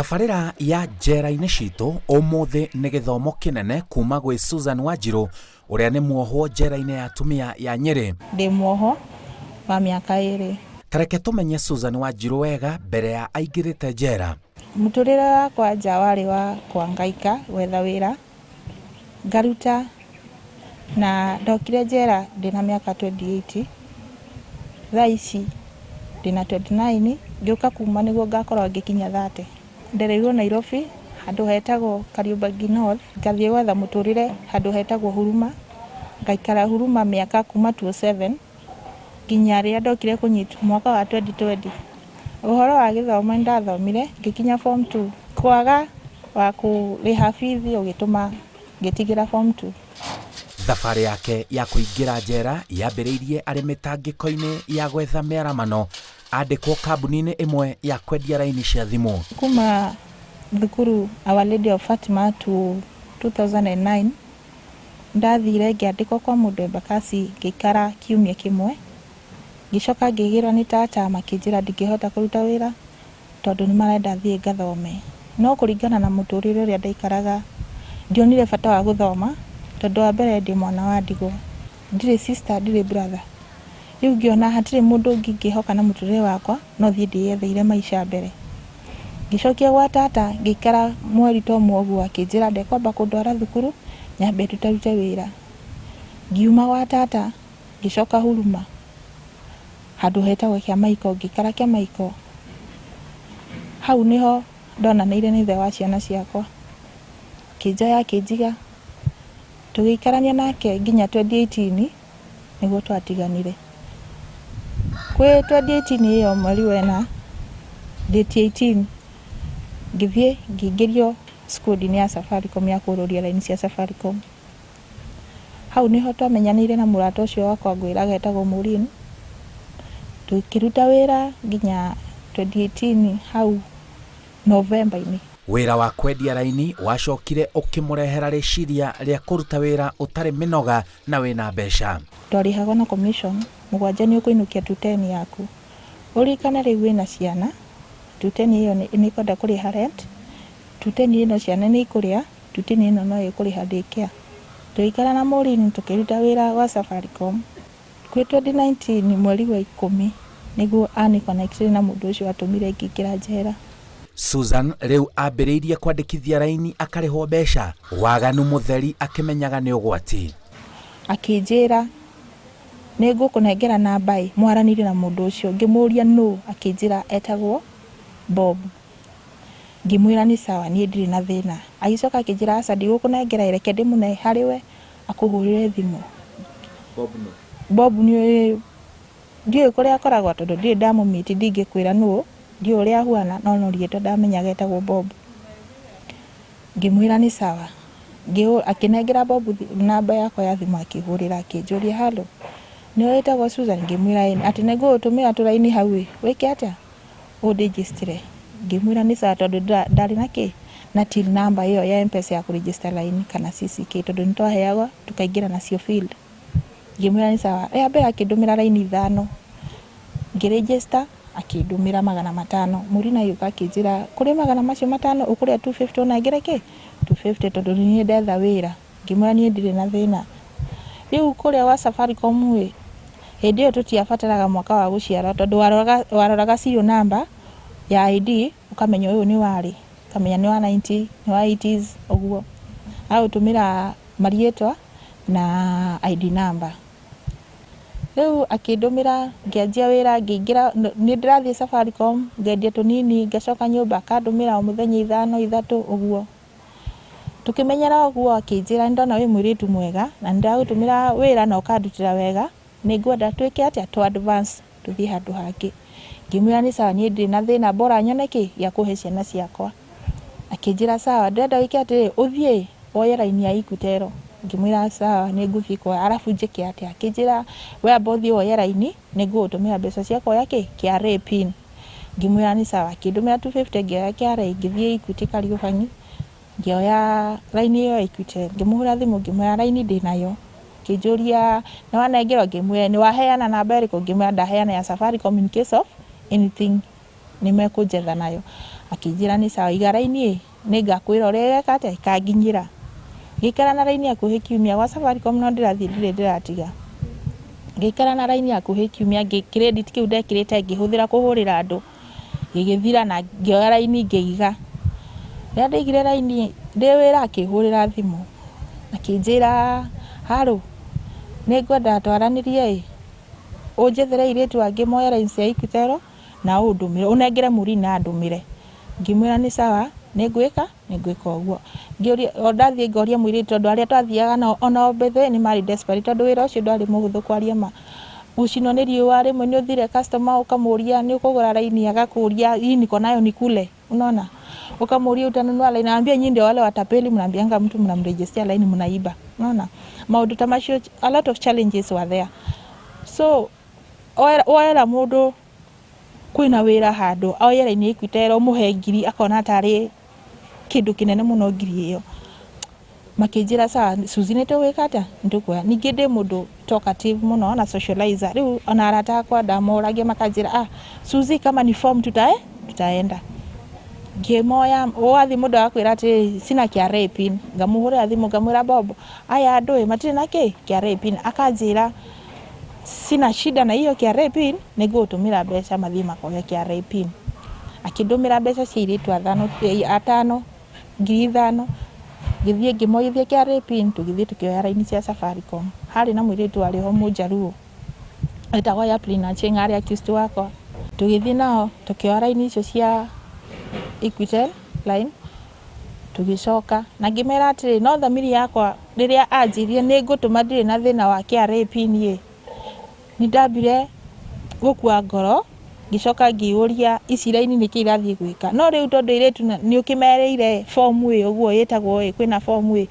Tabarĩra ya njera-inĩ citũ ũmũthĩ nĩ gĩthomo kĩnene kuma gwĩ Susan Wanjirũ ũrĩa nĩ muohwo njera-inĩ ya atumia ya Nyĩrĩ. Ndĩ muohwo wa mĩaka 2. Tareke tũmenye Susan Wanjirũ wega mbere ya aingĩrĩte njera. Mũtũrĩre wakwa nja warĩ wa kũangaika gwetha wĩra ngaruta, na ndokire njera ndĩna mĩaka 28, thaa ici ndĩna 29, ngĩũka kuma nĩguo ngakorwo ngĩkinya 30. Ndereirwo Nairobi handũ hetagwo Kariobangi North, ngathiĩ gwetha mũtũrĩre handũ hetagwo Huruma, ngaikara Huruma mĩaka kuma 2007 nginya rĩrĩa ndokire kũnyitwo mwaka wa 2020. Ũhoro wa gĩthomo nĩndathomire ngĩkinya form 2, kwaga wa kũrĩha bithi ũgĩtũma ngĩtigĩra form 2. Thabarĩ yake ya kũingĩra njera yambĩrĩirie arĩ mĩtangĩko-inĩ ya gwetha mĩaramano andĩkwo kambuni-inĩ ĩmwe ya kwendia raini cia thimũ. Kuma thukuru Our Lady of Fatima to 2009 ndathire ngĩandĩkwo kwa mũndũ Embakasi, ngĩikara kiumia kĩmwe, ngĩcoka ngĩgĩrwo nĩ tata makĩnjĩra ndingĩhota kũruta wĩra tondũ nĩ marenda thiĩ ngathome. No kũringana na mũtũrĩre ũrĩa ndaikaraga ndionire bata wa gũthoma tondũ wa mbere ndĩ mwana wa ndigwa, ndirĩ sister ndirĩ brother. Rĩu ngĩona hatirĩ mũndũ ũngĩ ingĩhoka na mũtũrĩre wakwa no thiĩ ndĩyetheire maica mbere. Ngĩcokia gwa tata ngĩikara mweri ta ũmwe ũguo akĩnjĩra ndekwamba kũndwara thukuru nyambe ndutarute wĩra. Ngiuma gwa tata ngĩcoka Huruma handũ hetagwo Kĩamaiko, ngĩikara Kĩamaiko. Hau nĩho ndonanĩire na ithe wa ciana ciakwa, akĩnjoya akĩnjiga, tũgĩikarania nake nginya 2018 nĩguo twatiganire. Kwĩ 2018 ĩyo mweri wa ĩna date 18 ngĩthiĩ ngĩingĩrio squad-inĩ ya Safaricom ya kũrũria raini cia Safaricom. Hau nĩho twamenyanĩire na mũrata ũcio wakwa ngwĩraga etagwo Maureen, tũkĩruta wĩra nginya 2018 hau November-inĩ. Wĩra wa kwendia raini wacokire ũkĩmũrehera rĩciria rĩa kũruta wĩra ũtarĩ mĩnoga na wĩna mbeca. Twarĩhagwo na commission 7 nĩ ũkũinũkia 210 yaku. Ũririkane rĩu wĩna ciana, 210 ĩyo nĩ ĩkwenda kũrĩha rent, 210 ĩno ciana nĩ ikũrĩa, 210 ĩno no ĩkũrĩha daycare. Tũgĩikara na Maureen tũkĩruta wĩra gwa Safaricom. Kwĩ 2019 mweri wa 10 nĩguo aniconnectire na mũndũ ũcio watũmire ngĩingĩra njera. Susan rĩu ambĩrĩirie kwandĩkithia raini akarĩhwo mbeca, waganu mũtheri akĩmenyaga nĩ ũgwati. Akĩnjĩra nĩ ngũkũnengera namba ĩ, mwaranĩrie na mũndũ ũcio. Ngĩmũria nũ, akĩnjĩra etagwo Bob. Ngĩmwĩra nĩ sawa, niĩ ndirĩ na thĩna. Agĩcoka akĩnjĩra aca ndigũkũnengera, reke ndĩmũne harĩ we akũhũrĩre thimũ. Bob nũ? Bob nĩ ndiũĩ kũrĩa akoragwo tondũ ndirĩ ndamũmiti, ndingĩkwĩra nũ, ndiũĩ ũrĩa ahuana, no no rĩtwa ndamenyaga etagwo Bob. Ngĩmwĩra nĩ sawa. Akĩnengera Bob namba yakwa ya thimũ akĩhũrĩra akĩnjũria hello, nĩwe wĩtagwo Susan? Ngĩmwĩra ĩĩ. Atĩ nĩngũgũtũmĩra tũraini hau ĩ, wĩke atĩa? Ũndĩnjĩstire. Ngĩmwĩra nĩ sawa tondũ ndarĩ na kĩ na till number ĩyo ya M-Pesa ya kũregister line kana CCK tondũ nĩtwaheagwo tũkaingĩra nacio field. Ngĩmwĩra nĩ sawa. Rĩa mbere akĩndũmĩra raini 5, ngĩregister akĩndũmĩra 500. Maureen agĩũka akĩnjĩra kũrĩ magana macio 5 ũkũrĩa 250 ũnengere kĩ 250 tondũ niĩ ndetha wĩra. Ngĩmwĩra niĩ ndirĩ na thĩna. Rĩu kũrĩa gwa Safaricom ĩ, hĩndĩ ĩyo tũtiabataraga mwaka wa gũciarwo tondũ waroraga serial number ya ID ũkamenya ũyũ nĩ warĩ, ũkamenya nĩ wa 90, nĩ wa 80s ũguo. Agagũtũmĩra marĩtwa na ID number. Rĩu akĩndũmĩra ngĩanjia wĩra ngĩingĩra, nĩ ndĩrathiĩ Safaricom ngendia tũnini ngacoka nyũmba akandũmĩra o mũthenya 5 3 ũguo. Tũkĩmenyera ũguo akĩnjĩra nĩndona wĩ mũirĩtu mwega na nĩndagũtũmĩra wĩra na ũkandutĩra wega, nĩngwenda twĩke atĩa tũ advance tũthiĩ handũ hangĩ. Ngĩmwĩra nĩ sawa niĩ ndirĩ na thĩna bora nyone kĩ gĩa kũhe ciana ciakwa. Akĩnjĩra sawa ndĩrenda wĩke atĩrĩ ũthiĩ woye raini ya Equitel. Ngĩmwĩra sawa nĩ ngũthiĩ kuoya arabu njĩke atĩa? Akĩnjĩra we amba ũthiĩ woye raini nĩngũgũtũmĩra mbeca cia kuoya kĩ KRA pin. Ngĩmwĩra nĩ sawa, akĩndũmĩra 250 ngĩoya KRA ngĩthiĩ Equity Kariobangi ngĩoya raini ĩyo ya Equitel, ngĩmũhũrĩra thimũ ngĩmwĩra raini ndĩnayo. Akĩnjũria nĩ wanengerwo? Ngĩmwĩra nĩ waheana namba ĩrĩkũ? Ngĩmwĩra ndaheana ya Safaricom in case of anything nĩ mekũnjetha nayo. Akĩnjĩra nĩ sawa, iga raini ĩ, nĩngakwĩra ũrĩa ĩgeka atĩa, ĩkanginyĩra. Ngĩikara na raini hakuhĩ kiumia, gwa Safaricom no ndĩrathiĩ ndirĩ ndĩratiga. Ngĩikara na raini hakuhĩ kiumia, credit kĩu ndekĩrĩte ngĩhũthĩra kũhũrĩra andũ, gĩgĩthira na ngĩoya raini ngĩiga. Rĩrĩa ndaigire raini ndĩ wĩra akĩhũrĩra thimũ, akĩnjĩra harũ, nĩngwenda twaranĩrie ĩ, ũnjethere airĩtu angĩ moe raini cia Equitel na ũndũmĩre, ũnengere Maureen andũmĩre. Ngĩmwĩra nĩ sawa, nĩngwĩka nĩngwĩka ũguo. Ngĩũria, o ndathiĩ ngoria mũirĩtu tondũ arĩa twathiaga nao onao by the way nĩ marĩ desperate tondũ wĩra ũcio ndwarĩ mũhũthũ kwaria ma. Gũcinwo nĩ riũa rĩmwe nĩ ũthire customer ũkamũria nĩ ũkũgũra raini agakũria hii niko nayo nikule, unaona? Ukamũria utanunua laini anambia nyinyi ndio wale watapeli mnaambianga mtu mnamrejestia laini mnaiba, unaona? Maũndũ ta macio, a lot of challenges were there. So woera mũndũ kwĩna wĩra handũ oye raini ya Equitel ũmũhe ngiri akona tarĩ kĩndũ kĩnene mũno ngiri ĩyo. Makĩnjĩra sawa Suzy nĩ tũgwĩka atĩa, nĩ tũkuoya. Ningĩ ndĩ mũndũ talkative mũno na socializer, rĩu ona arata akwa ndamoragia makanjĩra ah, Suzy kama ni form tutaenda. Ngĩmoya, wathiĩ mũndũ agakwĩra atĩrĩrĩ sina KRA pin, ngamũhũrĩra thimũ ngamwĩra Bob aya andũ ĩ matirĩ na kĩ KRA pin, akanjĩra sina shida na hiyo KRA pin, nĩngũgũtũmĩra mbeca mathiĩ makoe KRA pin. Akĩndũmĩra mbeca cia airĩtu atano, 5,000, ngĩthiĩ ngĩmoithia KRA pin, tũgĩthiĩ tũkĩoya raini cia Safaricom. Harĩ na mũirĩtu warĩ ho mũnjaruo wetagwo Yaplin Achieng' arĩ accused wakwa. Tũgĩthiĩ nao tũkĩoya raini icio cia Equitel line, tũgĩcoka na ngĩmera atĩrĩ, no thamiri yakwa rĩrĩa anjĩrire nĩ ngũtũma ndirĩ na thĩna wa KRA pin ĩ, nĩ ndambire gũkua ngoro, ngĩcoka ngĩũria ici raini nĩkĩ irathiĩ gwĩka. No rĩu tondũ airĩtu nĩ ũkĩmerĩire form ĩ ũguo ĩtagwo ĩ, kwĩna form ĩ,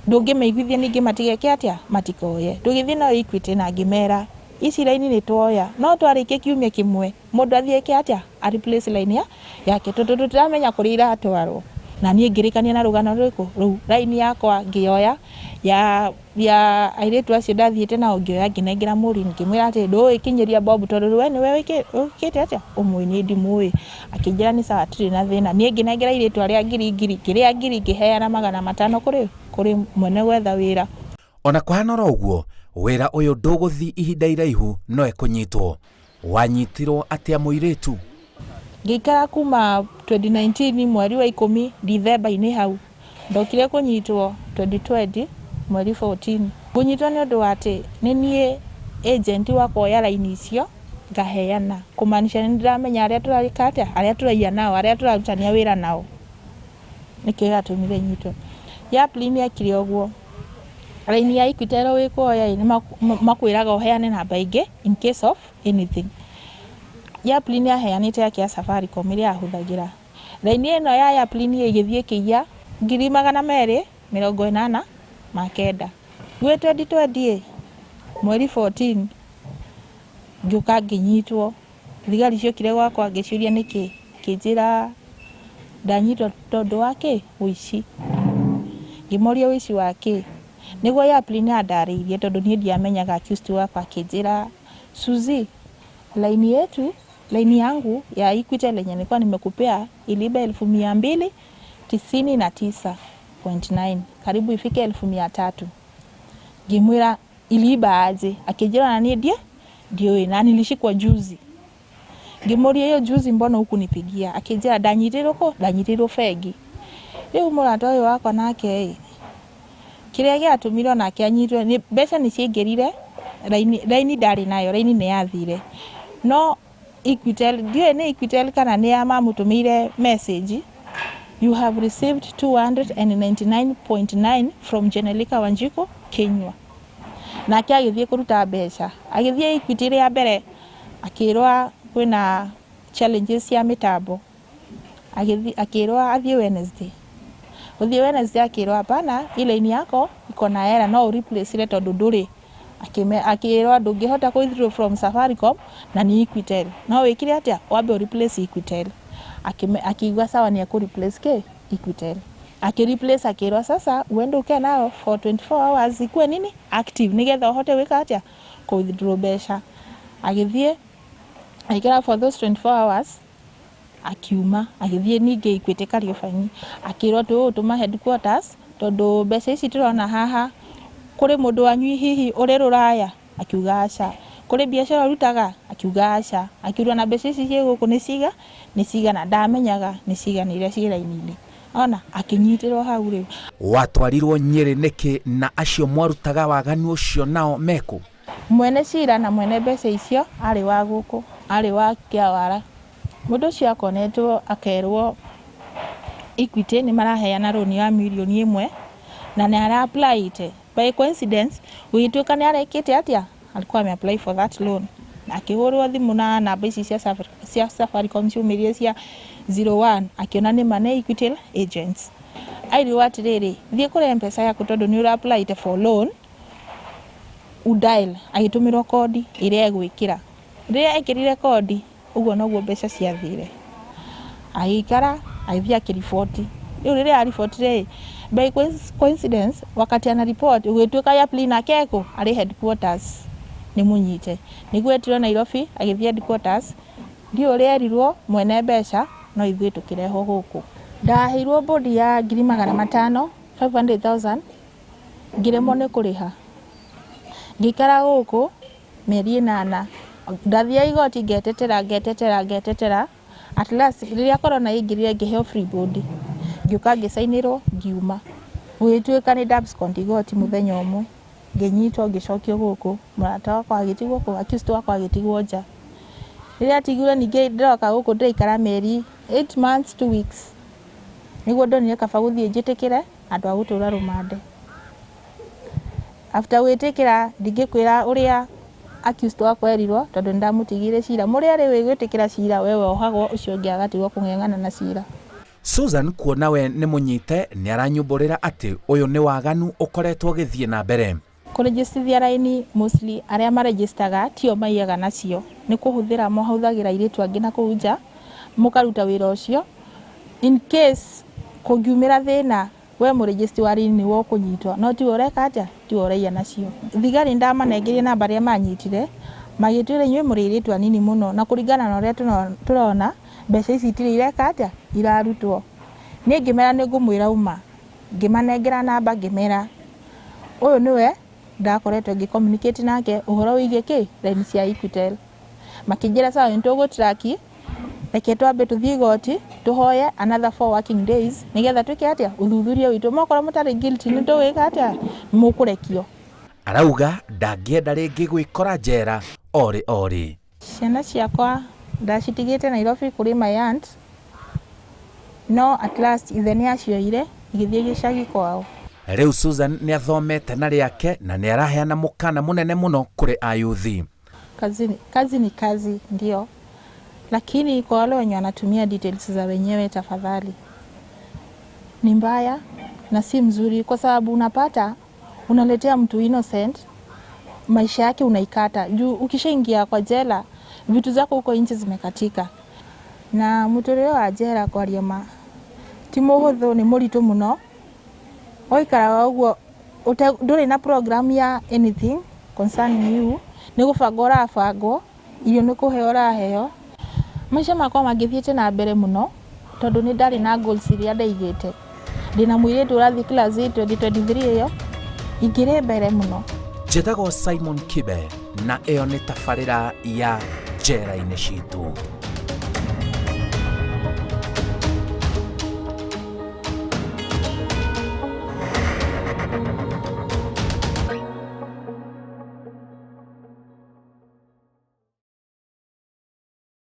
ndũngĩmaiguithia ningĩ matigeke atĩa, matikoye. Tũgĩthiĩ nao Equity na ngĩmera ici raini nĩ tuoya, no twarĩkia kiumia kĩmwe mũndũ athiĩ eke atĩa, a replace line ya yake tondũ tũtiramenya kũrĩa iratwarwo. Na niĩ ngĩrĩkania na rũgano rũrĩkũ rũu, raini yakwa ngĩoya ya airĩtu acio ndathiĩte nao ngĩoya ngĩnengera Maureen ngĩmwĩra atĩrĩ ndũĩ kinyĩria Bob tondũ we nĩwe wĩkĩte atĩa, ũmũĩ niĩ ndimũĩ. Akĩnjĩra nĩ sawa hatirĩ na thĩna. Niĩ ngĩnengera airĩtu arĩa ngiri ngiri, ngĩrĩa ngiri ngĩheana 500 kũrĩ mwene gwetha wĩra. Ona kũhana oro ũguo, wĩra ũyũ ndũgũthiĩ ihinda iraihu no ekũnyitwo. Wanyitirwo atĩa mũirĩtu? Ngĩikara kuma 2019 mweri wa 10 Dithemba-inĩ hau, ndokire kũnyitwo 2020 mweri 14. Ngũnyitwo nĩ ũndũ wa atĩ nĩ niĩ agent wa kuoya raini icio ngaheana, kũmaanisha nĩ ndĩramenya arĩa tũreka atĩa, arĩa tũraiya nao, arĩa tũrarutania wĩra nao. Nĩkĩo gĩatũmire nyitwo. Yaplin ekire ũguo, raini ya Equitel wĩkuoya ĩ, nĩ makwĩraga ũheane namba ĩngĩ in case of anything. Yaplin aheanĩte yake ya Safaricom ĩrĩa ahũthagĩra. Raini ĩno ya Yaplin ĩgĩthiĩ ĩkĩiya 289,000. Gwĩ 2020 ĩ, mweri 14 ngĩũka ngĩnyitwo. Thigari ciokire gwakwa ngĩciũria nĩkĩ, ikĩnjĩra ndanyitwo tondũ wa kĩ, ũici. Ngĩmoria ũici wa kĩ, nĩguo Yaplin andarĩirie tondũ niĩ ndiamenyaga accused wakwa akĩnjĩra Suzy, laini yetu, laini yangu ya Equitel yenye nilikuwa nimekupea iliiba 299.9, karibu ifike 300,000. Ngĩmwĩra iliiba aje? Akĩnjĩra na niĩ ndiũĩ na nilishikwa juzi. Ngĩmũria hiyo juzi mbona hukunipigia? Akĩnjĩra ndanyitĩirwo kũ? Ndanyitĩirwo bengi. Rĩu mũrata ũyũ wakwa nake ĩ, kĩrĩa gĩatũmire onake anyitwe nĩ mbeca nĩ ciaingĩrire, raini ndarĩ nayo, raini nĩ yathire. No Equitel, ndiũĩ nĩ Equitel kana nĩ ya mamũtũmĩire message, you have received 299.9 from Jenelika Wanjiku Kinyua. Nake agĩthiĩ kũruta mbeca, agĩthiĩ Equity rĩa mbere akĩrwo kwĩna challenges cia mĩtambo, agĩthiĩ akĩrwo athiĩ Wednesday. Gũthiĩ Wednesday akĩrwo hapana, hii line yako iko na error no ũreplace tondũ ndũrĩ. Akĩrwo ndũngĩhota kũ withdraw from Safaricom na nĩ Equitel. No wĩkire atĩa, wambe ũ replace Equitel. Akĩigua sawa nĩ ekũ replace kĩ Equitel. Akĩ replace akĩrwo sasa uende ukae nayo for 24 hours ikuwe nini active nĩgetha ũhote gwĩka atĩa, kũ withdraw mbeca. Agĩthiĩ agĩikara for those 24 hours. Akiuma agĩthiĩ ningĩ Equity Kariobangi, akĩrwo tũgũgũtũma headquarters tondũ mbeca ici tũrona haha, kũrĩ mũndũ wanyu hihi ũrĩ rũraya? Akiuga aca. Kũrĩ biacara ũrutaga? Akiuga aca. Akiuga na mbeca ici ciĩ gũkũ nĩ ciga nĩ cigana? Ndamenyaga nĩ cigana iria ciĩ raini-inĩ. Ona akĩnyitĩrwo hau rĩu. Watwarirwo Nyĩrĩ nĩkĩ na acio mwarutaga waganu ũcio nao mekũ? Mwene cira na mwene mbeca icio arĩ wa gũkũ, arĩ wa Kĩawara. Mũndũ ũcio akonetwo akerwo Equity nĩ maraheana rũni ya mirioni 1 na nĩ ara apply. By coincidence gũgĩtuĩka nĩ arekĩte atĩa, alikuwa ame apply for that loan. Akĩhũrwo thimũ na namba ici cia Safaricom ciumĩrire cia 01, akĩona nĩ ma nĩ Equitel agents. Airirwo atĩrĩrĩ, thiĩ kũrĩ M-Pesa yaku tondũ nĩ ũra apply for loan, udial. Agĩtũmĩrwo kodi ĩrĩa egwĩkĩra. Rĩrĩa ekĩrire kodi, ũguo noguo mbeca ciathire. Agĩikara agĩthiĩ akĩriboti. Rĩu rĩrĩa aribotire ĩ, by coincidence wakati ana report, gũgĩtuĩka ya plea nake ekũ arĩ headquarters nĩ mũnyite. Nĩguo etirwo Nairobi agĩthiĩ headquarters, ndiũ ũrĩa erirwo mwene mbeca, no ithuĩ tũkĩrehwo gũkũ. Ndaheirwo bond ya 500,000, 500,000, ngĩremwo nĩ kũrĩha. Ngĩikara gũkũ mĩeri 8. Ndathiaga igoti ngetetera, ngetetera, ngetetera. At last rĩrĩa corona yaingĩrire, ngĩheo free bond, ngĩũka ngĩcainĩrwo, ngiuma. Gũgĩtuĩka nĩ ndabscond igoti mũthenya ũmwe, ngĩnyitwo, ngĩcokio gũkũ. Mũrata wakwa agĩtigwo kũ accused wakwa agĩtigwo nja. Rĩrĩa atigirwo, ningĩ ndĩroka gũkũ, ndĩraikara mĩeri 8 months 2 weeks, nĩguo ndonire kaba gũthiĩ njĩtĩkĩre handũ ha gũtũra rũmande. After gwĩtĩkĩra, ndingĩkwĩra ũrĩa accused wakwa erirwo tondũ nĩndamũtigĩire cira. Mũrĩa rĩu gwĩtĩkĩra cira, we wohagwo, ũcio ũngĩ agatigwo kũng'eng'ana na cira. Susan kuona we nĩ mũnyite, nĩ aranyumbũrĩra atĩ ũyũ nĩ waganu ũkoretwo ũgĩthiĩ na mbere. Kũrĩgĩcithia raini, mostly arĩa maregistaga tio maiyaga nacio, nĩ kũhũthĩra mahũthagĩra airĩtu angĩ na kũu nja, mũkaruta wĩra ũcio. In case kũngiumĩra thĩna, we mũrĩgĩsti wa raini nĩwe ũkũnyitwo, no tiwe ũreka atĩa, tiwe ũraiya nacio. Thigari ndamanengerie namba arĩa manyitire, magĩtwĩra inyuĩ mũrĩ airĩtu anini mũno, na kũringana na ũrĩa tũrona mbeca ici itirĩ ireka atĩa, irarutwo. Niĩ ngĩmera nĩ ngũmwĩra uma. Ngĩmanengera namba, ngĩmera ũyũ nĩwe ndakoretwo ngĩ communicate nake ũhoro wĩgiĩ kĩ raini cia Equitel. Makĩnjĩra sawa, nĩ tũgũtrack, reke twambe tũthiĩ igoti tũhoye another 4 working days nĩgetha twĩke atĩa, ũthuthuria witũ. Mokorwo mũtarĩ guilty, nĩ tũgwĩka atĩa, mũkũrekio. Arauga ndangĩenda rĩngĩ gwĩkora njera orĩ orĩ. Ciana ciakwa ndacitigĩte Nairobi kũrĩ my aunt, no at last ithe nĩ acioire igĩthiĩ gĩcagi kwao. Rĩu Susan nĩ athomete na rĩake na nĩ araheana mũkana mũnene mũno kũrĩ ayuthi. Kazi ni kazi ndio, lakini kwa wale wenye wanatumia details za wenyewe, tafadhali, ni mbaya na si mzuri, kwa sababu unapata unaletea mtu innocent maisha yake unaikata juu ukishaingia kwa jela, vitu zako huko nchi zimekatika. Na mũtũrĩre wa njera, kwaria ma, ti mũhũthũ, nĩ mũritũ mũno. Waikaraga ũguo ndũrĩ na program ya anything concerning you, nĩ gũbangwo ũrabangwo, irio nĩ kũheo ũraheo. Maica makwa mangĩthiĩte na mbere mũno tondũ nĩ ndarĩ na goals iria ndaigĩte. Ndĩna mũirĩtu ũrathiĩ class 8 2023, ĩyo ingĩrĩ mbere mũno. Njĩtagwo Simon Kibe na ĩyo nĩ tabarĩra ya Njera-inĩ Citũ.